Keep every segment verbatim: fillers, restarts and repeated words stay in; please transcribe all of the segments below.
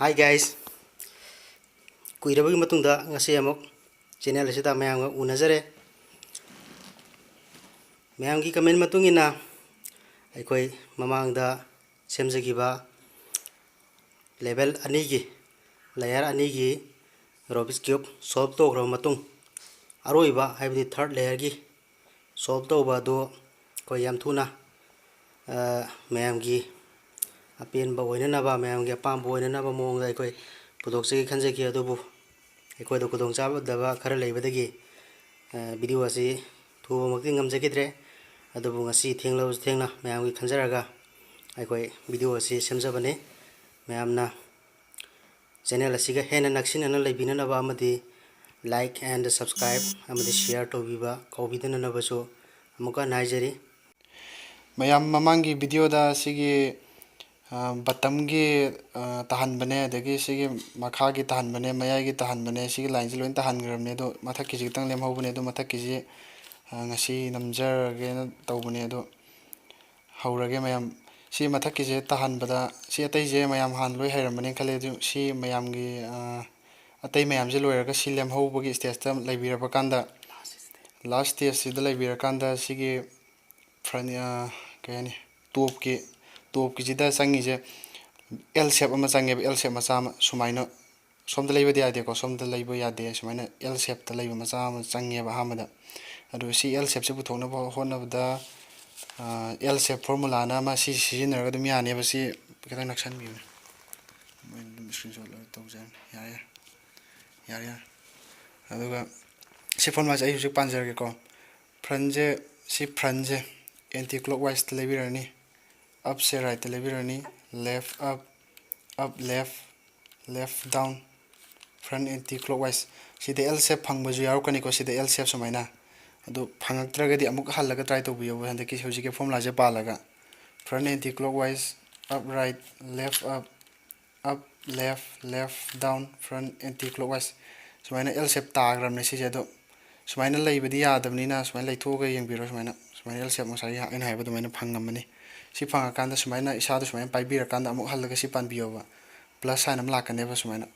Hi guys, ꯀꯨꯏꯔꯕꯒꯤ ꯃꯇꯨꯡꯗ ꯉꯁꯤ ꯑꯃꯨꯛ channel ꯑꯁꯤꯗ ꯃꯌꯥꯝꯒ ꯎꯅꯖꯔꯦ꯫ ꯃꯌꯥꯝꯒꯤ comment ꯃꯇꯨꯡ ꯏꯟꯅ ꯑꯩꯈꯣꯏ ꯃꯃꯥꯡꯗ ꯁꯦꯝꯖꯈꯤꯕ level ꯑꯅꯤꯒꯤ, layer ꯑꯅꯤꯒꯤ Rubik's Cube solve ꯇꯧꯈ꯭ꯔꯕ ꯃꯇꯨꯡ, ꯑꯔꯣꯏꯕ ꯍꯥꯏꯕꯗꯤ third layerꯒꯤ solve ꯇꯧꯕ ꯑꯗꯨ ꯑꯩꯈꯣꯏ ꯌꯥꯝ ꯊꯨꯅ, ꯑ, ꯃꯌꯥꯝꯒꯤ ꯑꯄꯦꯟꯕ ꯑꯣꯏꯅꯅꯕ, ꯃꯌꯥꯝꯒꯤ ꯑꯄꯥꯝꯕ ꯑꯣꯏꯅꯅꯕ ꯃꯑꯣꯡꯗ ꯑꯩꯈꯣꯏ ꯄꯨꯊꯣꯛꯆꯒꯦ ꯈꯟꯖꯈꯤ꯫ ꯑꯗꯨꯕꯨ ꯑꯩꯈꯣꯏꯗ ꯈꯨꯗꯣꯡꯆꯥꯗꯕ ꯈꯔ ꯂꯩꯕꯗꯒꯤ, ꯑ, video ꯑꯁꯤ ꯊꯨꯕꯃꯛꯇꯤ ꯉꯝꯖꯈꯤꯗ꯭ꯔꯦ꯫ ꯑꯗꯨꯕꯨ ꯉꯁꯤ ꯊꯦꯡꯂꯕꯁꯨ ꯊꯦꯡꯅ ꯃꯌꯥꯝꯒꯤ ꯈꯟꯖꯔꯒ ꯑꯩꯈꯣꯏ video ꯑꯁꯤ ꯁꯦꯝꯖꯕꯅꯤ꯫ ꯃꯌꯥꯝꯅ channel ꯑꯁꯤꯒ ꯍꯦꯟꯅ ꯅꯛꯁꯤꯟꯅꯅ ꯂꯩꯕꯤꯅꯅꯕ ꯑꯃꯗꯤ like and subscribe ꯑꯃꯗꯤ share ꯇꯧꯕꯤꯕ ꯀꯥꯎꯕꯤꯗꯅꯅꯕꯁꯨ ꯑꯃꯨꯛꯀ ꯍꯟꯅ ꯍꯥꯏꯖꯔꯤ꯫ ꯃꯌꯥꯝ ꯃꯃꯥꯡꯒꯤ videoꯗ ꯁꯤꯒꯤ, ꯑ, bottomꯒꯤ, ꯑ, ꯇꯥꯍꯟꯕꯅꯦ, ꯑꯗꯒꯤ ꯁꯤꯒꯤ ꯃꯈꯥꯒꯤ ꯇꯥꯍꯟꯕꯅꯦ, ꯃꯌꯥꯏꯒꯤ ꯇꯥꯍꯟꯕꯅꯦ, ꯁꯤꯒꯤ lineꯁꯤ ꯂꯣꯏ ꯇꯥꯍꯟꯈ꯭ꯔꯕꯅꯦ꯫ ꯑꯗꯣ ꯃꯊꯛꯀꯤꯁꯤ ꯈꯤꯇꯪ ꯂꯦꯝꯍꯧꯕꯅꯦ꯫ ꯑꯗꯣ ꯃꯊꯛꯀꯤꯁꯤ, ꯑ, ꯉꯁꯤ ꯅꯝꯖꯔꯒꯦꯅ ꯇꯧꯕꯅꯦ꯫ ꯑꯗꯣ ꯍꯧꯔꯒꯦ ꯃꯌꯥꯝ꯫ ꯁꯤ ꯃꯊꯛꯀꯤꯁꯦ ꯇꯥꯍꯟꯕꯗ, ꯁꯤ ꯑꯇꯩꯁꯦ ꯃꯌꯥꯝ ꯍꯥꯟꯅ ꯂꯣꯏ ꯍꯩꯔꯝꯃꯅꯤ ꯈꯜꯂꯦ꯫ ꯑꯗꯨ ꯁꯤ ꯃꯌꯥꯝꯒꯤ, ꯑ, ꯑꯇꯩ ꯃꯌꯥꯝꯁꯦ ꯂꯣꯏꯔꯒ ꯁꯤ ꯂꯦꯝꯍꯧꯕꯒꯤ stageꯇ ꯂꯩꯕꯤꯔꯕ ꯀꯥꯟꯗ, last stageꯁꯤꯗ ꯂꯩꯕꯤꯔꯀꯥꯟꯗ ꯁꯤꯒꯤ front, ꯑ, ꯀꯩ ꯍꯥꯏꯅꯤ, topꯀꯤ, topꯀꯤꯁꯤꯗ ꯆꯪꯉꯤꯁꯦ L shape ꯑꯃ ꯆꯪꯉꯦꯕ, L shape ꯃꯆꯥ ꯑꯃ ꯁꯨꯃꯥꯏꯅ꯫ ꯁꯣꯝꯗ ꯂꯩꯕꯗꯤ ꯌꯥꯗꯦꯀꯣ, ꯁꯣꯝꯗ ꯂꯩꯕ ꯌꯥꯗꯦ꯫ ꯁꯨꯃꯥꯏꯅ L shapeꯇ ꯂꯩꯕ ꯃꯆꯥ ꯑꯃ ꯆꯪꯉꯦꯕ ꯑꯍꯥꯟꯕꯗ꯫ ꯑꯗꯨ ꯁꯤ L shapeꯁꯦ ꯄꯨꯊꯣꯛꯅꯕ ꯍꯣꯠꯅꯕꯗ, ꯑ, L shape formulaꯅ ꯑꯃ ꯁꯤ ꯁꯤꯖꯤꯟꯅꯔꯒ ꯑꯗꯨꯝ ꯌꯥꯅꯦꯕ꯫ ꯁꯤ ꯈꯤꯇꯪ ꯅꯛꯁꯟꯕꯤꯌꯨꯅꯦ, ꯃꯣꯏꯅ ꯑꯗꯨꯝ screenshot ꯂꯣꯏ ꯇꯧꯖꯔꯅꯤ꯫ ꯌꯥꯔꯦ, ꯌꯥꯔꯦ, ꯌꯥꯔꯦ, ꯌꯥꯔꯦ꯫ ꯑꯗꯨꯒ ꯁꯤ formulaꯁꯦ ꯑꯩ ꯍꯧꯖꯤꯛ ꯄꯥꯟꯖꯔꯒꯦꯀꯣ꯫ Frontꯁꯦ, ꯁꯤ frontꯁꯦ anti clockwiseꯇ ꯂꯩꯕꯤꯔꯅꯤ, upꯁꯦ rightꯇ ꯂꯩꯕꯤꯔꯅꯤ, left up, up left, left down, front anti clockwise꯫ ꯁꯤꯗ L shape ꯐꯪꯕꯁꯨ ꯌꯥꯎꯔꯛꯀꯅꯤꯀꯣ, ꯁꯤꯗ L shape ꯁꯨꯃꯥꯏꯅ꯫ ꯑꯗꯨ ꯐꯪꯉꯛꯇ꯭ꯔꯒꯗꯤ ꯑꯃꯨꯛ ꯍꯜꯂꯒ try ꯇꯧꯕꯤꯌꯣ꯫ ꯍꯟꯗꯛꯀꯤ ꯍꯧꯖꯤꯛꯀꯤ formulaꯁꯦ ꯄꯥꯜꯂꯒ, front anti clockwise, up right, left up, up left, left down, front anti clockwise꯫ ꯁꯨꯃꯥꯏꯅ L shape ꯇꯥꯈ꯭ꯔꯕꯅꯦ ꯁꯤꯁꯦ꯫ ꯑꯗꯣ ꯁꯨꯃꯥꯏꯅ ꯂꯩꯕꯗꯤ ꯌꯥꯗꯕꯅꯤꯅ ꯁꯨꯃꯥꯏꯅ ꯂꯩꯊꯣꯛꯑꯒ ꯌꯦꯡꯕꯤꯔꯣ꯫ ꯁꯨꯃꯥꯏꯅ, ꯁꯨꯃꯥꯏꯅ L shape ꯉꯁꯥꯏꯒꯤ ꯑꯩꯅ ꯍꯥꯏꯕ ꯑꯗꯨꯃꯥꯏꯅ ꯐꯪꯉꯝꯃꯅꯤ꯫ ꯁꯤ ꯐꯪꯉꯀꯥꯟꯗ ꯁꯨꯃꯥꯏꯅ ꯏꯁꯥꯗꯣ ꯁꯨꯃꯥꯏꯅ ꯄꯥꯏꯕꯤꯔꯀꯥꯟꯗ ꯑꯃꯨꯛ ꯍꯜꯂꯒ ꯁꯤ ꯄꯥꯟꯕꯤꯌꯣꯕ꯫ plus sign ꯑꯃ ꯂꯥꯛꯀꯅꯦꯕ ꯁꯨꯃꯥꯏꯅ,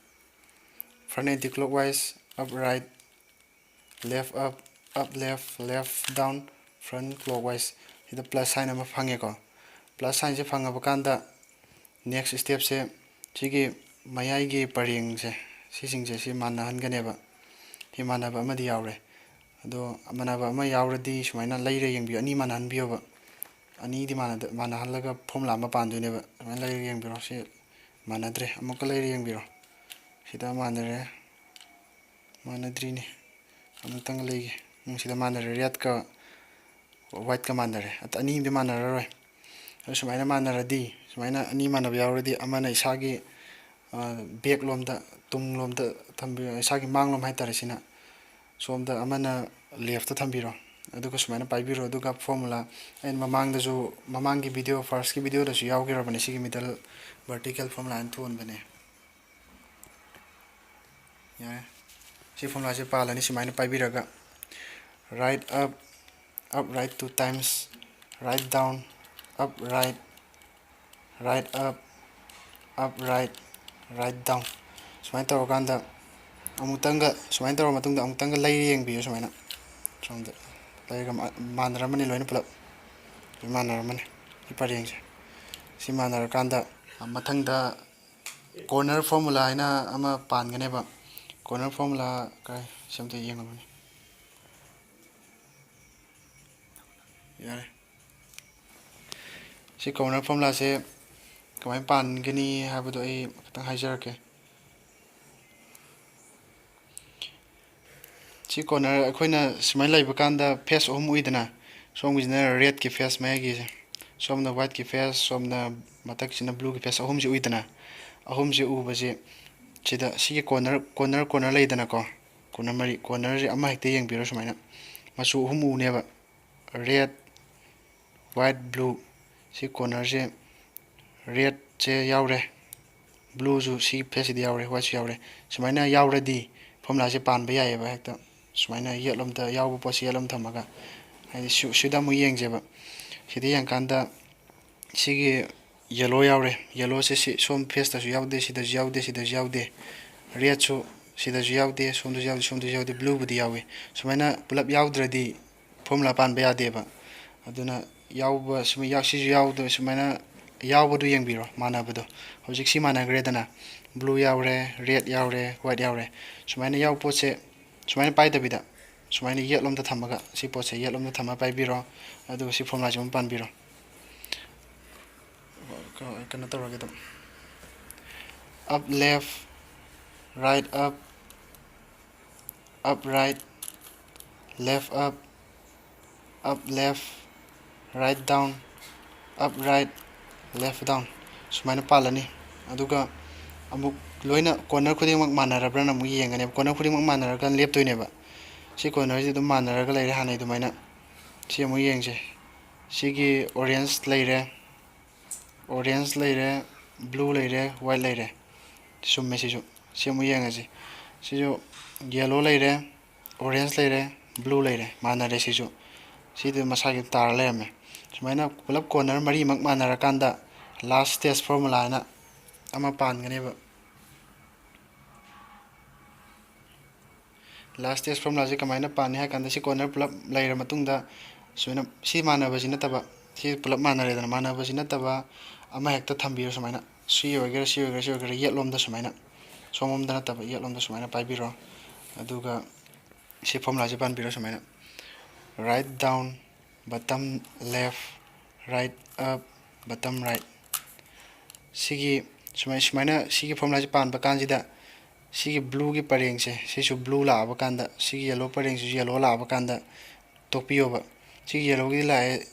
front anti clockwise, up right, left up, up left, left down, front clockwise, ꯁꯤꯗ plus sign ꯑꯃ ꯐꯪꯉꯦꯀꯣ꯫ Plus signꯁꯦ ꯐꯪꯉꯕ ꯀꯥꯟꯗ next stepꯁꯦ ꯁꯤꯒꯤ ꯃꯌꯥꯏꯒꯤ ꯄꯔꯦꯡꯁꯦ, ꯁꯤꯁꯤꯡꯁꯦ ꯁꯤ ꯃꯥꯟꯅꯍꯟꯒꯅꯦꯕ꯫ ꯁꯤ ꯃꯥꯟꯅꯕ ꯑꯃꯗꯤ ꯌꯥꯎꯔꯦ꯫ ꯑꯗꯣ ꯃꯥꯟꯅꯕ ꯑꯃ ꯌꯥꯎꯔꯗꯤ ꯁꯨꯃꯥꯏꯅ ꯂꯩꯔ ꯌꯦꯡꯕꯤꯌꯨ, ꯑꯅꯤ ꯃꯥꯟꯅꯍꯟꯕꯤꯌꯣꯕ꯫ ꯑꯅꯤꯗꯤ ꯃꯥꯟꯅꯗ-, ꯃꯥꯟꯅꯍꯜꯂꯒ formula ꯑꯃ ꯄꯥꯟꯗꯣꯏꯅꯦꯕ꯫ ꯁꯨꯃꯥꯏꯅ ꯂꯩꯔ ꯌꯦꯡꯕꯤꯔꯣ꯫ ꯁꯤ ꯃꯥꯟꯅꯗ꯭ꯔꯦ, ꯑꯃꯨꯛꯀ ꯂꯩꯔ ꯌꯦꯡꯕꯤꯔꯣ꯫ ꯁꯤꯗ ꯃꯥꯟꯅꯔꯦ, ꯃꯥꯟꯅꯗ꯭ꯔꯤꯅꯦ꯫ ꯑꯃꯨꯛꯇꯪ ꯂꯩꯒꯦ꯫ ꯎꯝ, ꯁꯤꯗ ꯃꯥꯟꯅꯔꯦ, redꯀ whiteꯀ ꯃꯥꯟꯅꯔꯦ꯫ ꯑꯠ-, ꯑꯅꯤ ꯑꯃꯗꯤ ꯃꯥꯟꯅꯔꯔꯣꯏ꯫ ꯑꯗꯨ ꯁꯨꯃꯥꯏꯅ ꯃꯥꯟꯅꯔꯗꯤ, ꯁꯨꯃꯥꯏꯅ ꯑꯅꯤ ꯃꯥꯟꯅꯕ ꯌꯥꯎꯔꯗꯤ ꯑꯃꯅ ꯏꯁꯥꯒꯤ, ꯑ, back ꯂꯣꯝꯗ, ꯇꯨꯡꯂꯣꯝꯗ ꯊꯝꯕꯤꯔꯣ, ꯏꯁꯥꯒꯤ ꯃꯥꯡꯂꯣꯝ ꯍꯥꯏꯇꯥꯔꯦ꯫ ꯁꯤꯅ ꯁꯣꯝꯗ, ꯑꯃꯅ leftꯇ ꯊꯝꯕꯤꯔꯣ꯫ ꯑꯗꯨꯒ ꯁꯨꯃꯥꯏꯅ ꯄꯥꯏꯕꯤꯔꯣ꯫ ꯑꯗꯨꯒ formula ꯑꯩꯅ ꯃꯃꯥꯡꯗꯁꯨ, ꯃꯃꯥꯡꯒꯤ video, firstꯀꯤ videoꯗꯁꯨ ꯌꯥꯎꯈ꯭ꯔꯕꯅꯦ ꯁꯤꯒꯤ middle vertical formula ꯍꯥꯏꯅ ꯊꯣꯟꯕꯅꯦ꯫ ꯌꯥꯔꯦ꯫ ꯁꯤ formulaꯁꯦ ꯄꯥꯜꯂꯅꯤ ꯁꯨꯃꯥꯏꯅ ꯄꯥꯏꯕꯤꯔꯒ, right up, up right two times, right down, up right, right up, up right, right down꯫ ꯁꯨꯃꯥꯏꯅ ꯇꯧꯔꯀꯥꯟꯗ ꯑꯃꯨꯛꯇꯪꯒ, ꯁꯨꯃꯥꯏꯅ ꯇꯧꯔ ꯃꯇꯨꯡꯗ ꯑꯃꯨꯛꯇꯪꯒ ꯂꯩꯔ ꯌꯦꯡꯕꯤꯌꯨ꯫ ꯁꯨꯃꯥꯏꯅ ꯁꯣꯝꯗ ꯂꯩꯔꯒ ꯃꯥ-, ꯃꯥꯟꯅꯔꯝꯃꯅꯤ ꯂꯣꯏꯅ ꯄꯨꯂꯞ꯫ ꯂꯣꯏ ꯃꯥꯟꯅꯔꯝꯃꯅꯤ ꯁꯤ ꯄꯔꯦꯡꯁꯦ꯫ ꯁꯤ ꯃꯥꯟꯅꯔꯀꯥꯟꯗ ꯃꯊꯪꯗ corner formula ꯍꯥꯏꯅ ꯑꯃ ꯄꯥꯟꯒꯅꯦꯕ꯫ Corner formula ꯀꯥꯏ, ꯁꯤ ꯑꯝꯇ ꯌꯦꯡꯉꯝꯃꯅꯤ꯫ ꯌꯥꯔꯦ꯫ ꯁꯤ corner formulaꯁꯦ ꯀꯃꯥꯏꯅ ꯄꯥꯟꯒꯅꯤ ꯍꯥꯏꯕꯗꯣ ꯑꯩ ꯈꯤꯇꯪ ꯍꯥꯏꯖꯔꯛꯀꯦ꯫ ꯁꯤ corner ꯑꯩꯈꯣꯏꯅ ꯁꯨꯃꯥꯏꯅ ꯂꯩꯕ ꯀꯥꯟꯗ face ꯑꯍꯨꯝ ꯎꯏꯗꯅ, ꯁꯣꯝꯒꯤꯁꯤꯅ redꯀꯤ face ꯃꯌꯥꯏꯒꯤꯁꯦ, ꯁꯣꯝꯅ whiteꯀꯤ face, ꯁꯣꯝꯅ ꯃꯊꯛꯁꯤꯅ blueꯒꯤ face, ꯑꯍꯨꯝꯁꯤ ꯎꯏꯗꯅ꯫ ꯑꯍꯨꯝꯁꯤ ꯎꯕꯁꯦ ꯁꯤꯗ ꯁꯤꯒꯤ corner, corner, corner ꯂꯩꯗꯅꯀꯣ, corner ꯃꯔꯤ, cornerꯁꯦ ꯑꯃ ꯍꯦꯛꯇ ꯌꯦꯡꯕꯤꯔꯣ꯫ ꯁꯨꯃꯥꯏꯅ ꯃꯆꯨ ꯑꯍꯨꯝ ꯎꯅꯦꯕ, red, white, blue꯫ ꯁꯤ cornerꯁꯦ redꯁꯦ ꯌꯥꯎꯔꯦ, blueꯁꯨ ꯁꯤ faceꯁꯤꯗ ꯌꯥꯎꯔꯦ, whiteꯁꯨ ꯌꯥꯎꯔꯦ꯫ ꯁꯨꯃꯥꯏꯅ ꯌꯥꯎꯔꯗꯤ formulaꯁꯦ ꯄꯥꯟꯕ ꯌꯥꯏꯑꯕ ꯍꯦꯛꯇ꯫ ꯁꯨꯃꯥꯏꯅ ꯌꯦꯠꯂꯣꯝꯗ ꯌꯥꯎꯕ ꯄꯣꯠꯁꯤ ꯌꯦꯠꯂꯣꯝ ꯊꯝꯃꯒ, ꯍꯥꯏꯗꯤ ꯁꯤ-, ꯁꯤꯗ ꯑꯃꯨꯛ ꯌꯦꯡꯁꯦꯕ꯫ ꯁꯤꯗ ꯌꯦꯡꯀꯥꯟꯗ ꯁꯤꯒꯤ Yellow ꯌꯥꯎꯔꯦ꯫ Yellowꯁꯦ ꯁꯤ ꯁꯣꯝ faceꯇꯁꯨ ꯌꯥꯎꯗꯦ, ꯁꯤꯗꯁꯨ ꯌꯥꯎꯗꯦ, ꯁꯤꯗꯁꯨ ꯌꯥꯎꯗꯦ꯫ Redꯁꯨ ꯁꯤꯗꯁꯨ ꯌꯥꯎꯗꯦ, ꯁꯣꯝꯗꯁꯨ ꯌꯥꯎꯗꯦ, ꯁꯣꯝꯗꯁꯨ ꯌꯥꯎꯗꯦ, blueꯕꯨꯗꯤ ꯌꯥꯎꯏ꯫ ꯁꯨꯃꯥꯏꯅ ꯄꯨꯂꯞ ꯌꯥꯎꯗ꯭ꯔꯗꯤ formula ꯄꯥꯟꯕ ꯌꯥꯗꯦꯕ꯫ ꯑꯗꯨꯅ ꯌꯥꯎꯕ ꯁꯨꯝ ꯌꯥꯎ-, ꯁꯤꯁꯨ ꯌꯥꯎꯗ-, ꯁꯨꯃꯥꯏꯅ ꯌꯥꯎꯕꯗꯨ ꯌꯦꯡꯕꯤꯔꯣ, ꯃꯥꯟꯅꯕꯗꯣ꯫ ꯍꯧꯖꯤꯛ ꯁꯤ ꯃꯥꯟꯅꯈ꯭ꯔꯦꯗꯅ, blue ꯌꯥꯎꯔꯦ, red ꯌꯥꯎꯔꯦ, white ꯌꯥꯎꯔꯦ꯫ ꯁꯨꯃꯥꯏꯅ ꯌꯥꯎꯕ ꯄꯣꯠꯁꯦ ꯁꯨꯃꯥꯏꯅ ꯄꯥꯏꯗꯕꯤꯗ, ꯁꯨꯃꯥꯏꯅ ꯌꯦꯠꯂꯣꯝꯗ ꯊꯝꯃꯒ, ꯁꯤ ꯄꯣꯠꯁꯦ ꯌꯦꯠꯂꯣꯝꯗ ꯊꯝꯃꯒ ꯄꯥꯏꯕꯤꯔꯣ꯫ ꯑꯗꯨꯒ ꯁꯤ formulaꯁꯦ ꯑꯃꯨꯛ ꯄꯥꯟꯕꯤꯔꯣ꯫ ꯀꯩꯅꯣ ꯇꯧꯔꯒꯦ ꯑꯗꯨꯝ, up left, right up, up right, left up, up left, right down, up right, left down, ꯁꯨꯃꯥꯏꯅ ꯄꯥꯜꯂꯅꯤ꯫ ꯑꯗꯨꯒ ꯑꯃꯨꯛ ꯂꯣꯏꯅ corner ꯈꯨꯗꯤꯡꯃꯛ ꯃꯥꯟꯅꯔꯕ꯭ꯔꯥꯅ ꯑꯃꯨꯛ ꯌꯦꯡꯒꯅꯦꯕ꯫ Corner ꯈꯨꯗꯤꯡꯃꯛ ꯃꯥꯟꯅꯔꯒ ꯂꯦꯞꯇꯣꯏꯅꯦꯕ꯫ ꯁꯤ cornerꯁꯤ ꯑꯗꯨꯝ ꯃꯥꯟꯅꯔꯒ ꯂꯩꯔꯦ ꯍꯥꯟꯅꯩ ꯑꯗꯨꯃꯥꯏꯅ꯫ ꯁꯤ ꯑꯃꯨꯛ ꯌꯦꯡꯁꯦ꯫ ꯁꯤꯒꯤ orange ꯂꯩꯔꯦ, orange ꯂꯩꯔꯦ, blue ꯂꯩꯔꯦ, white ꯂꯩꯔꯦ꯫ ꯆꯨꯝꯃꯦ ꯁꯤꯁꯨ꯫ ꯁꯤ ꯑꯃꯨꯛ ꯌꯦꯡꯉꯁꯤ꯫ ꯁꯤꯁꯨ yellow ꯂꯩꯔꯦ, orange ꯂꯩꯔꯦ, blue ꯂꯩꯔꯦ, ꯃꯥꯟꯅꯔꯦ ꯁꯤꯁꯨ꯫ ꯁꯤꯗꯤ ꯃꯁꯥꯒꯤ ꯇꯥꯔ ꯂꯩꯔꯝꯃꯦ꯫ ꯁꯨꯃꯥꯏꯅ ꯄꯨꯂꯞ corner ꯃꯔꯤꯃꯛ ꯃꯥꯟꯅꯔꯀꯥꯟꯗ last stage formula ꯍꯥꯏꯅ ꯑꯃ ꯄꯥꯟꯒꯅꯦꯕ꯫ Last stage formulaꯁꯦ ꯀꯃꯥꯏꯅ ꯄꯥꯟꯅꯤ ꯍꯥꯏ ꯀꯥꯟꯗ, ꯁꯤ corner ꯄꯨꯂꯞ ꯂꯩꯔ ꯃꯇꯨꯡꯗ, ꯁꯨꯃꯥꯏꯅ ꯁꯤ ꯃꯥꯟꯅꯕꯁꯤ ꯅꯠꯇꯕ, ꯁꯤ ꯄꯨꯂꯞ ꯃꯥꯟꯅꯔꯦꯗꯅ, ꯃꯥꯟꯅꯕꯁꯤ ꯅꯠꯇꯕ ꯑꯃ ꯍꯦꯛꯇ ꯊꯝꯕꯤꯔꯣ꯫ ꯁꯨꯃꯥꯏꯅ ꯁꯤ ꯑꯣꯏꯒꯦꯔꯥ, ꯁꯤ ꯑꯣꯏꯒꯦꯔꯥ, ꯁꯤ ꯑꯣꯏꯒꯦꯔꯥ, ꯌꯦꯠꯂꯣꯝꯗ ꯁꯨꯃꯥꯏꯅ, ꯁꯣꯝꯂꯣꯝꯗ ꯅꯠꯇꯕ ꯌꯦꯠꯂꯣꯝꯗ ꯁꯨꯃꯥꯏꯅ ꯄꯥꯏꯕꯤꯔꯣ꯫ ꯑꯗꯨꯒ ꯁꯤ formulaꯁꯦ ꯄꯥꯟꯕꯤꯔꯣ ꯁꯨꯃꯥꯏꯅ, right down, bottom left, right up, bottom right꯫ ꯁꯤꯒꯤ ꯁꯨꯃꯥꯏ-, ꯁꯨꯃꯥꯏꯅ ꯁꯤꯒꯤ formulaꯁꯦ ꯄꯥꯟꯕ ꯀꯥꯟꯁꯤꯗ, ꯁꯤꯒꯤ blueꯒꯤ ꯄꯔꯦꯡꯁꯦ, ꯁꯤꯁꯨ blue ꯂꯥꯛꯑꯕ ꯀꯥꯟꯗ, ꯁꯤꯒꯤ yellow ꯄꯔꯦꯡꯁꯤꯁꯨ yellow ꯂꯥꯛꯑꯕ ꯀꯥꯟꯗ ꯇꯣꯛꯄꯤꯌꯣꯕ꯫ ꯁꯤꯒꯤ yellowꯒꯤꯗꯤ ꯂꯥꯛꯑꯦ,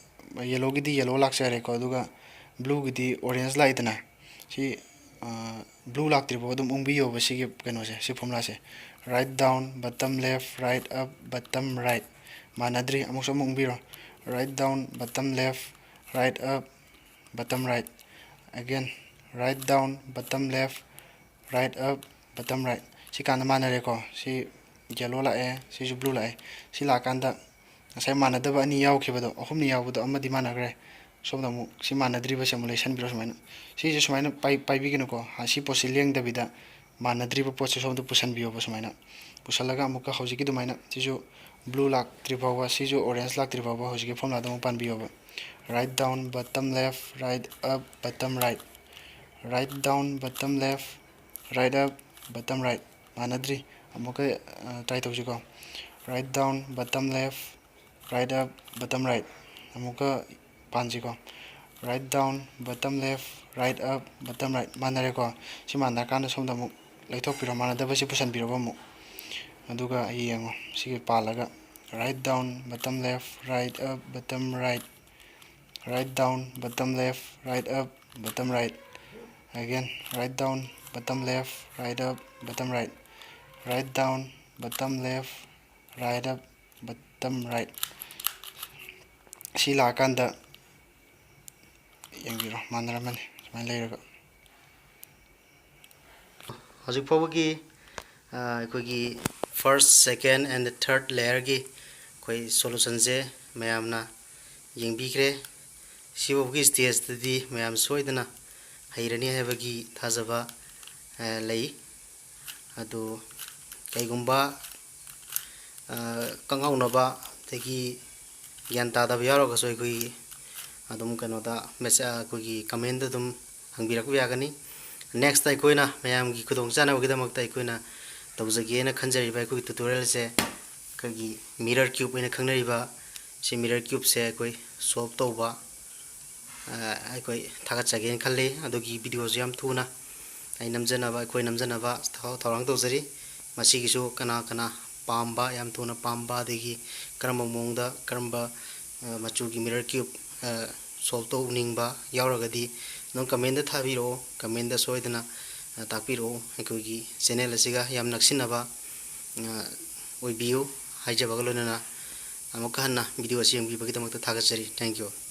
yellowꯒꯤꯗꯤ yellow ꯂꯥꯛꯆꯔꯦꯀꯣ, ꯑꯗꯨꯒ blueꯒꯤꯗꯤ orange ꯂꯥꯛꯏꯗꯅ, ꯁꯤ, blue ꯂꯥꯛꯇ꯭ꯔꯤꯐꯥꯎ ꯑꯗꯨꯝ ꯎꯪꯕꯤꯌꯣꯕ ꯁꯤꯒꯤ ꯀꯩꯅꯣꯁꯦ, ꯁꯤ formulaꯁꯦ꯫ Right down, bottom left, right up, bottom right꯫ ꯃꯥꯟꯅꯗ꯭ꯔꯤ, ꯑꯃꯨꯛꯁꯨ ꯑꯃꯨꯛ ꯎꯪꯕꯤꯔꯣ꯫ Right down, bottom left, right up, bottom right꯫ Again, right down, bottom left, right up, bottom right꯫ ꯁꯤ ꯀꯥꯟꯗ ꯃꯥꯟꯅꯔꯦꯀꯣ꯫ ꯁꯤ yellow ꯂꯥꯛꯑꯦ, ꯁꯤꯁꯨ blue ꯂꯥꯛꯑꯦ꯫ ꯁꯤ ꯂꯥꯛꯑꯀꯥꯟꯗ ꯉꯁꯥꯏ ꯃꯥꯟꯅꯗꯕ ꯑꯅꯤ ꯌꯥꯎꯈꯤꯕꯗꯣ, ꯑꯍꯨꯝꯅꯤ ꯌꯥꯎꯕꯗꯣ ꯑꯃꯗꯤ ꯃꯥꯟꯅꯈ꯭ꯔꯦ꯫ ꯁꯣꯝꯗ ꯑꯃꯨꯛ ꯁꯤ ꯃꯥꯟꯅꯗ꯭ꯔꯤꯕꯁꯦ ꯑꯃꯨꯛ ꯂꯩꯁꯟꯕꯤꯔꯣ ꯁꯨꯃꯥꯏꯅ꯫ ꯁꯤꯁꯦ ꯁꯨꯃꯥꯏꯅ ꯄꯥꯏ-, ꯄꯥꯏꯕꯤꯒꯅꯨꯀꯣ꯫ ꯍꯥ, ꯁꯤ ꯄꯣꯠꯁꯤ ꯂꯦꯡꯗꯕꯤꯗ ꯃꯥꯟꯅꯗ꯭ꯔꯤꯕ ꯄꯣꯠꯁꯦ ꯁꯣꯝꯗ ꯄꯨꯁꯟꯕꯤꯌꯣꯕ ꯁꯨꯃꯥꯏꯅ꯫ ꯄꯨꯁꯜꯂꯒ ꯑꯃꯨꯛꯀ ꯍꯧꯖꯤꯛꯀꯤ ꯑꯗꯨꯃꯥꯏꯅ ꯁꯤꯁꯨ blue ꯂꯥꯛꯇ꯭ꯔꯤ ꯐꯥꯎꯕ, ꯁꯤꯁꯨ orange ꯂꯥꯛꯇ꯭ꯔꯤ ꯐꯥꯎꯕ ꯍꯧꯖꯤꯛꯀꯤ formula ꯗ ꯑꯃꯨꯛ ꯄꯥꯟꯕꯤꯌꯣꯕ꯫ Right down, bottom left, right up, bottom right, right down, bottom left, right up, bottom right꯫ ꯃꯥꯟꯅꯗ꯭ꯔꯤ꯫ ꯑꯃꯨꯛꯀ, ꯑ, try ꯇꯧꯁꯤꯀꯣ꯫ Right down, bottom left, right up, bottom right꯫ ꯑꯃꯨꯛꯀ ꯄꯥꯟꯁꯤꯀꯣ꯫ Right down, bottom left, right up, bottom right꯫ ꯃꯥꯟꯅꯔꯦꯀꯣ꯫ ꯁꯤ ꯃꯥꯟꯅꯔꯀꯥꯟꯗ ꯁꯣꯝꯗ ꯑꯃꯨꯛ ꯂꯩꯊꯣꯛꯄꯤꯔꯣ, ꯃꯥꯟꯅꯗꯕꯁꯤ ꯄꯨꯁꯟꯕꯤꯔꯣꯕ ꯑꯃꯨꯛ꯫ ꯑꯗꯨꯒ ꯌꯦꯡꯉꯣ, ꯁꯤꯒꯤ ꯄꯥꯜꯂꯒ, right down, bottom left, right up, bottom right, right down, bottom left, right up, bottom right, again, right down, bottom left, right up, bottom right, right down, bottom left, right up, bottom right꯫ ꯁꯤ ꯂꯥꯛꯑꯀꯥꯟꯗ ꯌꯦꯡꯕꯤꯔꯣ, ꯃꯥꯟꯅꯔꯝꯃꯅꯤ ꯁꯨꯃꯥꯏꯅ ꯂꯩꯔꯒ꯫ ꯍꯧꯖꯤꯛ ꯐꯥꯎꯕꯒꯤ, ꯑ, ꯑꯩꯈꯣꯏꯒꯤ first, second and third layer ꯒꯤ ꯑꯩꯈꯣꯏ solution ꯁꯦ ꯃꯌꯥꯝꯅ ꯌꯦꯡꯕꯤꯈ꯭ꯔꯦ꯫ ꯁꯤꯐꯥꯎꯒꯤ stage ꯇꯗꯤ ꯃꯌꯥꯝ ꯁꯣꯏꯗꯅ ꯍꯩꯔꯅꯤ ꯍꯥꯏꯕꯒꯤ ꯊꯥꯖꯕ, ꯑ, ꯂꯩ꯫ ꯑꯗꯨ ꯀꯩꯒꯨꯝꯕ, ꯑ, ꯀꯉꯥꯎꯅꯕ ꯑꯗꯒꯤ ꯒ꯭ꯌꯥꯟ ꯇꯥꯗꯕ ꯌꯥꯎꯔꯒꯁꯨ ꯑꯩꯈꯣꯏꯒꯤ ꯑꯗꯨꯝ ꯀꯩꯅꯣꯗ message, ꯑꯩꯈꯣꯏꯒꯤ comment ꯇ ꯑꯗꯨꯝ ꯍꯪꯕꯤꯔꯛꯄ ꯌꯥꯒꯅꯤ꯫ Next ꯑꯩꯈꯣꯏꯅ ꯃꯌꯥꯝꯒꯤ ꯈꯨꯗꯣꯡꯆꯥꯅꯕꯒꯤꯗꯃꯛꯇ ꯑꯩꯈꯣꯏꯅ ꯇꯧꯖꯒꯦꯅ ꯈꯟꯖꯔꯤꯕ ꯑꯩꯈꯣꯏꯒꯤ tutorial ꯁꯦ ꯑꯩꯈꯣꯏꯒꯤ mirror cube ꯑꯣꯏꯅ ꯈꯪꯅꯔꯤꯕ ꯁꯤ mirror cube ꯁꯦ ꯑꯩꯈꯣꯏ solve ꯇꯧꯕ, ꯑ, ꯑꯩꯈꯣꯏ ꯊꯥꯒꯠꯆꯒꯦꯅ ꯈꯜꯂꯤ꯫ ꯑꯗꯨꯒꯤ video ꯁꯨ ꯌꯥꯝ ꯊꯨꯅ ꯑꯩ ꯅꯝꯖꯅꯕ, ꯑꯩꯈꯣꯏ ꯅꯝꯖꯅꯕ ꯊꯧ-, ꯊꯧꯔꯥꯡ ꯇꯧꯖꯔꯤ꯫ ꯃꯁꯤꯒꯤꯁꯨ ꯀꯅꯥ ꯀꯅꯥ ꯄꯥꯝꯕ, ꯌꯥꯝ ꯊꯨꯅ ꯄꯥꯝꯕ, ꯑꯗꯒꯤ ꯀꯔꯝꯕ ꯃꯑꯣꯡꯗ, ꯀꯔꯝꯕ, ꯑ, ꯃꯆꯨꯒꯤ mirror cube, ꯑ, solve ꯇꯧꯅꯤꯡꯕ ꯌꯥꯎꯔꯒꯗꯤ ꯑꯗꯨꯝ comment ꯊꯥꯕꯤꯔꯛꯑꯣ꯫ Comment ꯁꯣꯏꯗꯅ, ꯑ, ꯇꯥꯛꯄꯤꯔꯛꯑꯣ꯫ ꯑꯩꯈꯣꯏꯒꯤ channel ꯑꯁꯤꯒ ꯌꯥꯝ ꯅꯛꯁꯤꯟꯅꯕ, ꯑ, ꯑꯣꯏꯕꯤꯌꯨ ꯍꯥꯏꯖꯕꯒ ꯂꯣꯏꯅꯅ ꯑꯃꯨꯛꯀ ꯍꯟꯅ video ꯑꯁꯤ ꯌꯦꯡꯕꯤꯕꯒꯤꯗꯃꯛꯇ ꯊꯥꯒꯠꯆꯔꯤ꯫ Thank you꯫